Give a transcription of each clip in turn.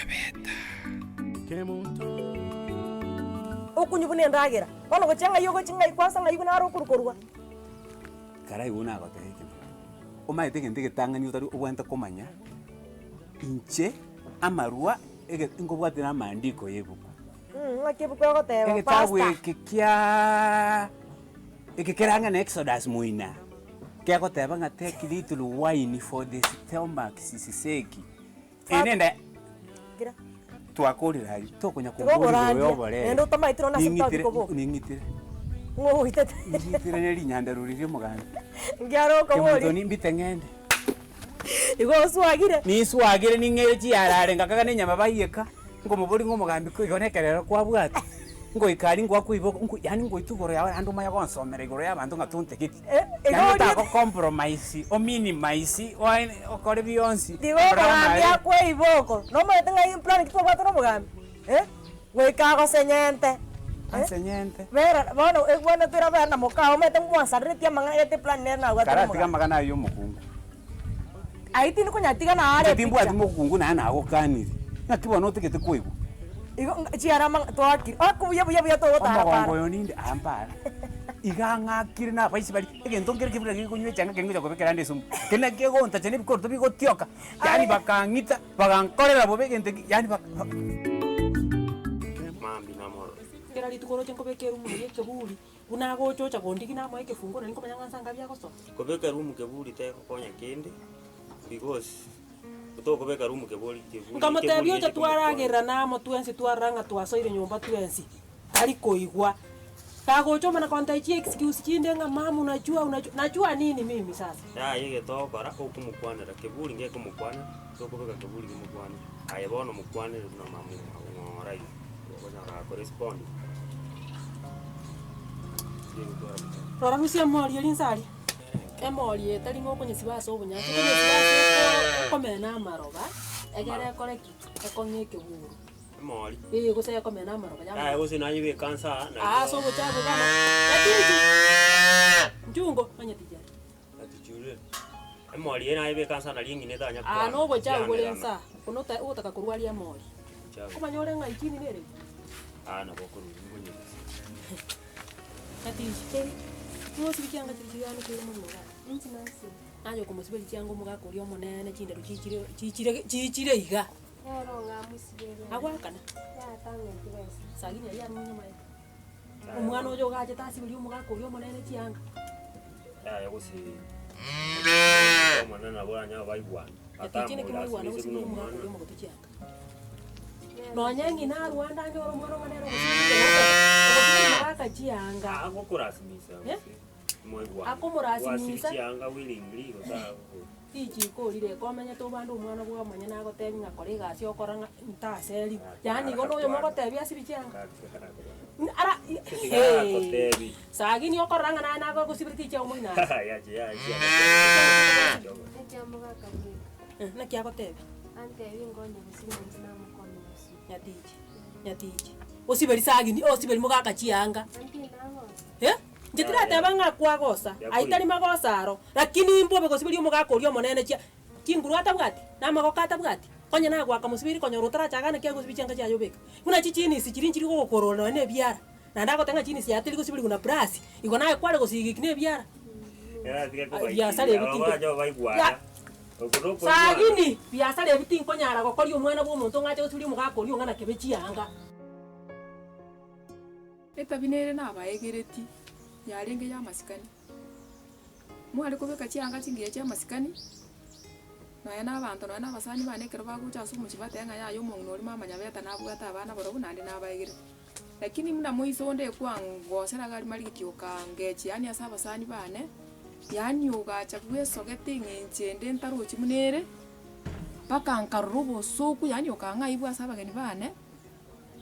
Nyabeta. Okunywa buna endagera. Bono gochia ng'ai ogochia ng'ai kwansa ng'ai buna are okorwa korwa. Karaigwe nagotebia ekemo, omanyete egento egetang'ani otari obwenerete komanya, inche amarwa ege nkobwate na amaandiko ya ebuku. Ng'aki ebuku egoteba Egetabu pastor. eke kiaaaa eke kere ang'e na Exodus moina, kegoteba ng'a take little wine for the stomach's sake. Eye nende Kira. twakorire ayio, tokonya Tiga koboria igoro ya oborandia, oborere. naende otamaeti nonya ase Ning'itire tobi koboka. ning'itire. Ng'o ogoitete? Ning'itire ne rinyandaru riria omogambi. Nkiaro okoboria. Kemunto nimbite ng'ende. Igo oswagire. Niswagire ning'eire chiarare ngakaga na enyama baiyeka, nkomoboria ng'a omogambi ko igo nekerero kwabwate, ngoika aria ngoakwa ibogo nko yaani ngoitwa igoro yao naende omanye gonsomera igoro ya abanto ng'a tontegeti. Eh, igo Yaani orie- otago compromise, ominimize, oe okore bionsi, Tiga okore omogambi amare. akwe iboko, nomanyete ng'a plan ki twabwate na omogambi? Eh, goika agosenyente. Eh, Ansenyente. bera bono bono twera na mokao omanyete mwansareretie amang'ana gete plan nere nabwate na Karatiga omogambi. amang'ana ayio omokungu. Ayio tindi konyatiga na are Inche timbwati epicha. mokungu naende nagokanire, naki bono otagete koigwa? Igo nga chiara amang'a twakire, aku buya buya buya togotara Omogongo para. oyo ninde aa mpara, iga ang'akire na abaisi baria, egento nkere kebuna gekonywa echanga keri ngocha kobekera ande esumu, keri naki kegontacha na ebikoroto bigotioka, yaani bakang'ita, bagankorera bobe egento eki yaani baka ba. Mambia namorore. Kera rituko oroche nkobeka erumu eria ekeburi, Buna agocha ocha kondigia namoe ekefungo nari nkomanya ng'a nsangabi agosoa. Kobeka room keburi tegokonya kende because tokobeka room kebori keburi Nkamotebia ocha keburi twaragererana amo twensi twarora ng'a twasoire nyomba twensi, tari koigwa. Kagocha omana kontebia chi excuse chinde ng'a mama unajua unajua, najua nini mimi sasa? Yaya egetogokora okomokwanera keburi ngekomokwanera tokobeka keburi kemokwanere aye bono mokwanere buna mama omwabo ng'ora iga. Okonyora akorespond. Rora rusia emori eria inse aria, emori eye tari ng'a okonyesiba ase obonyansi, okonyesiba ase oko okomena amaroba, egere ekore ki? Ekong'e ekeburu. Emori. Eeh gose ekomena amaroba Yaya yamanya. gose nayebeka nsa aa Aa ase obochafu iga ama nyatichi, nchungo onyatichi aria. Nyatichi Emori eye nayebeka nsa nari eng'ina etanya Aa kwana. na obochafu bore Yanderana. nsa, buna ota ogotaka korwaria emori. Obochafu. Omanye ore ng'a ikini nere ime. Aa nabo okorwa nkonyebisa. Nyatichi, ng'o osibi chianga chiria chianekeire mono igaa? Inche nasibi. Naye okomosiberia chianga omogaka oria omonene chinderu chichire chichire chichire iga. Nere ong'amusiberia. Agoakana? Yaya tang'eti besa. Sagini ayio arenge onyamaete. Omwana oyo ogachete asiberie omogaka oria omonene chianga. Yaya gose omonene nabo oranyare baigwane. Nyatichi naki moigwane Atamorasimisi gosiberia buna omogaka omwana. oria omogotu chianga. Nonya ng'ina arwande anyore omwana ong'ana ere ogosiberia ogosiberia omogaka chianga. Agokorasimisa Eh? gose moigwane. Akomorasimisa. Gwasibia chianga willingly gose ago. Richiko rire komenyete obande omwana bwao omonyene agotebi ng'a kora egasi okora ng'a ntaserigwe, yaani igo noyomo ogotebi asibie chianga ara hee sagini okorora ng'a naye nagogosiberetie chiago moino aye. Naki agotebia? Nyatichi, nyatichi, osiberi sagini osiberi mogaka chianga eh. Inche tirateba ng'a kwagosa, ayio tari magoso aro, lakini imbobe gosiberia omogaka oria omonene chia chinguru atabwati, na amagoko atabwati, onye nagoaka mosiberie konyora otarachaka naki agosibia chianga chiaye obeka. Buna chichinisi chiria nchiri gogokorora nonya na ebiara, naende agoteba ng'a chinisi yaye teri gosiberigwa na brasi, igo naye kware gosiga eki na ebiara. Biasara ebi tinko ya sagini biasara ebi tinkonyara gokoria omwana bwa omonto ng'ache gosiberia omogaka oria ong'ana kebe chianga. Etabi nere nabaegeretie, yarenge y'amasikani. Mware kobeka chianga chingiya chi'amasikani, nonya na abanto nonya na abasani bane ekero bagocha ase omochie bateba ng'a yaya omong'ina oria mama Nyabeta nabwate abana barobwo naende nabaegerete. Lakini buna moiso onde ekwangosera iga aria marigiti okangechia yaani ase abasani bane, yaani ogacha bwesogete eng'encho ende ntarochi buna ere, mpaka nkarora obosoku yaani okang'aibwa ase abageni bane.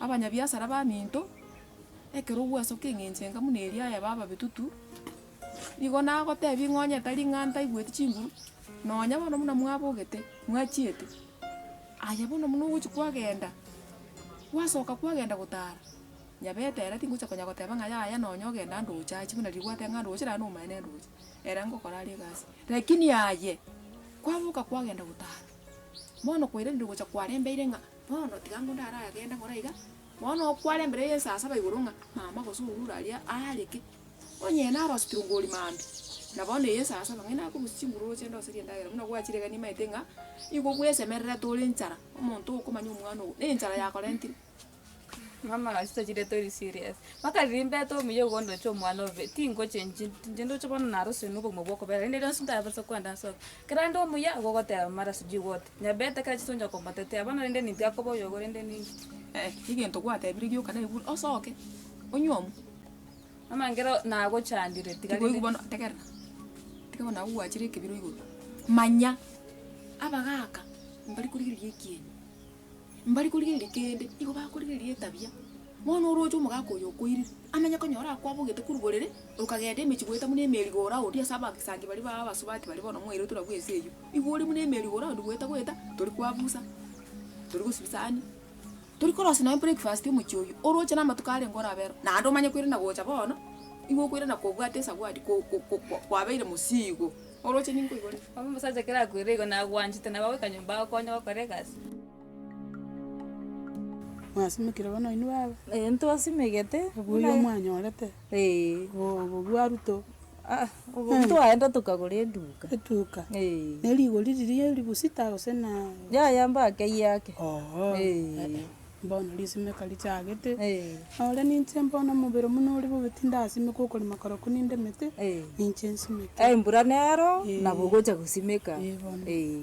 Abanyabiasara baminto, ekero ogwasoka eng'encho enga buna eria aye baba bitutu, nigo nagotebia ng'a onye tari ng'a ntaigweti chinguru, nonya bono buna mwabogete, mwachiete, aye bono buna ogochia kwagenda, gwasoka kwagenda gotara, nyabete ere tingocha konya goteba ng'a yaya nonya ogenda ndoche achie buna riria gwateba ng'a ndoche naende omanyene ndoche, ere ngokora are egasi. Lakini aye, kwaboka kwagenda gotara, bono kwairanire gocha kwarembeire ng'a. Bono tiga ngo ndaragende ng'ora iga, bono okware mbere ya esaa saba igoro ng'a mama gose orure aria aareke, onye naroseti rongori mambia, na bono eye esaa saba ng'ai nakorusia chinguru roche ndoserie endagera buna gwachire iga nimaete ng'a, igo bwesemererete ore enchara, omonto okomanya omwana ogo, na enchara yakorentire. Mama gaki tochire tori serious, mpaka riria mbete omuya igo ndoche omwana obe, tingochenchi inche ndoche bono narosire na obogima bwa okobera rende rionsi ntabasa koenda nsoke. Ekero ande omuya, igo ogoteba mara sijui what, nyabete kera chinsa onye komotetea, bono rende ninki akoba oyogo rende ninki. Egento gwatebire gioka naigure, osoke, onywe omo. Mama nkero nagochandire tiga Tiga oigwe rende. bono, tegerera, tiga bono abwo gwachire ekebiro igoro, manya, abagaka mbari korigereria ekieni. Mbari korigereria kende, igo bakorigereria etabia. Bono oroche omogaka oyo okoirire, amanye konyora akwabogete korwa borere, okagenda emechie goeta buna emeri go round ase abagisangi baria ba abasubati baria bono mwairwe torabwo ense eywo. Igo ore buna emeri go round goeta goeta, tori kwabusa, tori gosibia sani, tori korosia nonye breakfast omochie oywo, oroche na amatuko arenge orabe ero, naende omanye koirana gocha bono, igo okoirana kobwate esawadi ko- ko- ko kwabeire mosigo, oroche ninkoigorete. Omosacha ekero akoirire igo nagwanchete nabo agoika nyomba agokonye gokora egasi. Mwasimekire bono inwe baba? Ee, ntwasimegete. Obuya mwanyorete? Ee. Obo bwa Ruto? Aa, obo ntwaenda tokagora eduka. Eduka? Ee. Ne rigori riria elifu sita gose na? Yaya mbake iyake. Oo. Ee. Bono risimeka richagete. Ee. Nore ninche mbono omobere buna ore bobe tindasimeka okorema korokwo nindemete, Ee. ninche nsimeke. Embura nero, Ee. nabo ogocha gosimeka. Ee bono. Ee.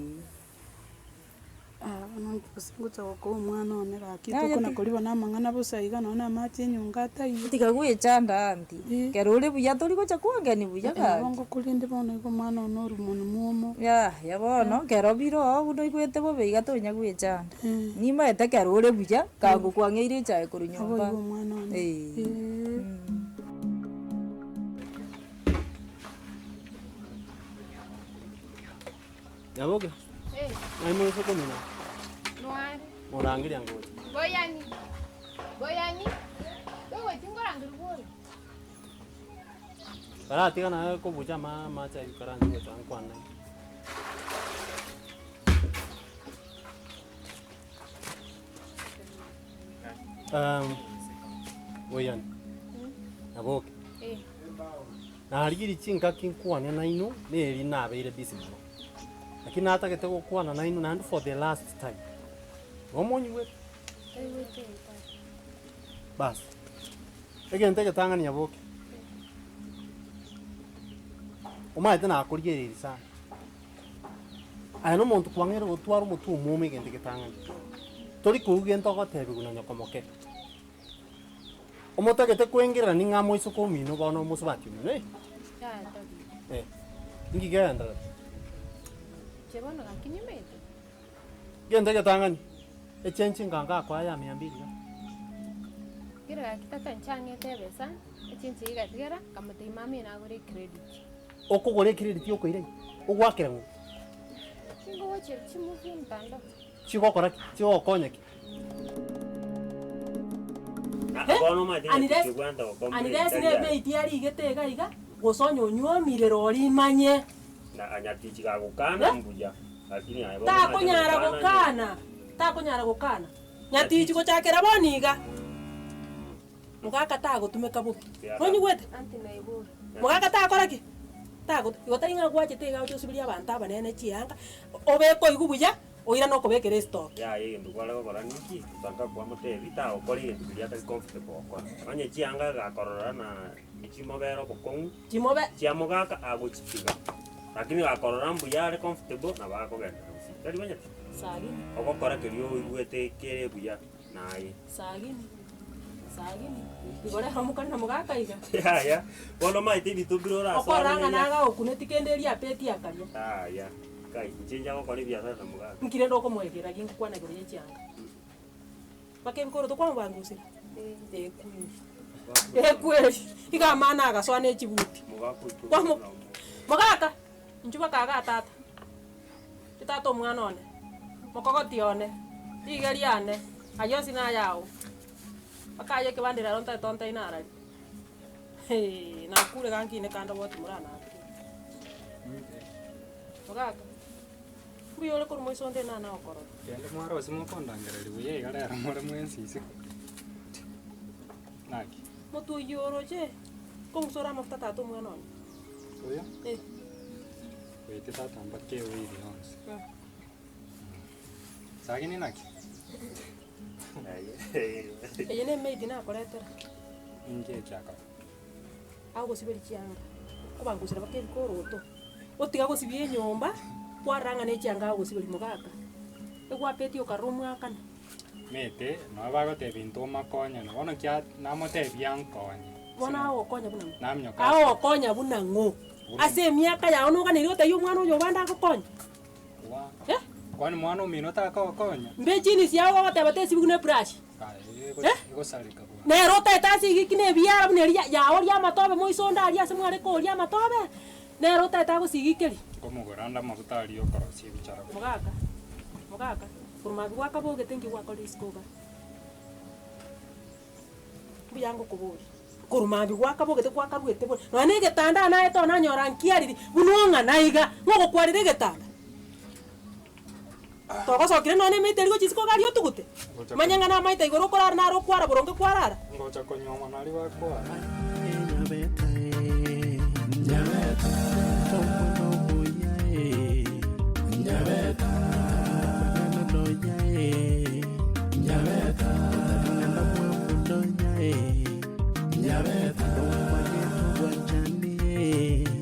Ah, bono inche gose ngocha gokoa omwana one gaki Yaya tokona ti- koriba na amang'ana bosa iga nonye na amache enyongo ataiyo. Tiga gwechanda aunty, Eh. ekero ore buya tori gocha kwangeni buya Nabo gaki. ngokorende bono iga omwana one ore omonwe mwomo. Yaya bono, ekero bire oo buna oigwete bobe iga tonya gwechanda. Eh. Nimaete ekero ore buya, kagokwang'eire echae korwa Nabo nyomba. igo omwana one. Eh. Eh. Nyaboke, ng'ai moise komina? Nware. Morangeria ngocha. Boyani, boyani, togochi nkorangerigwa ore. Baratiga naye kobucha ama amache aywo karanche gocha nkwane. Um, Boyani, Nyaboke, Eh. narigirie chingaki nkwane nainwe, neri nabeire busy mono. Lakini natagete gokwana nainwe naende for the last time. Igo monyigwete? Toigwete tata. Bas, egento egetang'ani Nyaboke, omanyete nakorigereiri sana. Aye nomonto kwang'eire gotwara omotwe omwomo egento egetang'ani. Tori koigwa gento ogotebiwa na nyoko moke. Omotagete koengerera ning'a moiseke omino bono omosubati omino eh. Yaya tari. Eh, inki kegendererete? Inche bono gaki nimete. Gento egetang'ani, echenchi ngango akoa ya mia mbili iga. Kera gaki tata inche ang'ete ebesa, echenchi eyio egatigara, nkamotebia mama eye nagore ecredit. Okogora ecredit okoira inki? Ogoakera ng'o? Chingogochia chimovie mtandao. Chigokora ki? Chigogokonya ki? Unless unless nebe arigete iga iga, gose onye onyuomire rori imanye. Takonyara gokana, takonyara gokana. Nyatichi gochakera bono iga, mogaka tagotumeka bobe. Nonyigwete? Mogaka takora ki? Tago igo tari ng'a gwachete iga oche osiberie abanto abanene chianga, obeke oigwe buya. Oirane okobekera esitoki. Yaya egento kware gokora ninki? Mpaka kwamotebi tagokora egento keria atari comfortable gokora. Onye chianga gakorora na chimobere obokong'u, Chimobe. chiamogaka agochitiga. Lakini gakorora mbuya are comfortable nabo akogenderera gosii. Tari omanyete? Sagini. Ogokora keria oigwete kere buya naye. Sagini. Sagini. Igo rero mokare na mogaka iga. Yaya, bono omanyete ebinto mbire orasoe Okorora ng'a ime. nagaokuneti kende eria apeti akaria. Yaya, kai, inche inche gokora ebiasara na mogaka. Nki rende okomoegera ki ngokwana igoro ye chianga? Mpaka ebikoroto kwamobangusire? Ekweri. Ekweri. Iga amana agasoa ne chibuti. Mogaka oito Kwamo mogaka, inchuo baka igaa tata. Inchuo tata omwana one, mokogoti one, rigia riane, ayio onsi nayao. Mpaka aye ekebande rero ntaete ontebi narari. Hee, nakure iga nkine kando boti moranakure. Mogaka. Mbuya ore korwa moiso onde nana okorora. Kende mwarosie mokondangereria buya iga rero more mwensi isiko. Naki? Motwe oyio oroche, kong'usore amafuta tata omwana one. Oyo? Eh. Goetia tata mpaka eoil yonsi. Sagini naki? Eye ne emaid nakoretera. Inki ekiakora? Agosiberia chianga, okobangusera mpaka ebikoroto, otiga gosibia enyomba, kwarora ng'a ne chianga agosiberia mogaka, egwapetie okarora omwakane. Mete, nabo bagotebia intwe omakonyane, bono kia namotebia ankonye. Bono agokonya buna ng'o? Naminyoka ase. Agokonya buna ng'o? Ase emiaka yao noganeiri gotebia omwana oyo obande agokonye? Wa. Eh? Kwani mwana omino takogokonya? Mbe ejinisi yao gogoteba tesibigwe na ebrush? Aye, Eh? egosareka bwango. Nere otaete ase igiki na ebiara buna eria yao ria amatobe moiso onde aria ase mware koria amatobe, nere otaete agosigikeria. Nkomogora ande amaguta aria okorosia ebichara. Mogaka, mogaka, korwa mambia gwakabogete inki gwakorire isiko igaa? Mbuya ngokoboria, korwa mambia gwakabogete gwakaruete buna, nonya na egetanda aa naye tonanyora nkiariri buna ong'ana iga, ng'a ogokwarera egetanda? Togosokire nonya na emeito eria gochia isiko iga aria otugute? Manya ng'a namaete igoro okorara naro okwara boronge kwarara. Ngocha konyuomwa naria bakwara.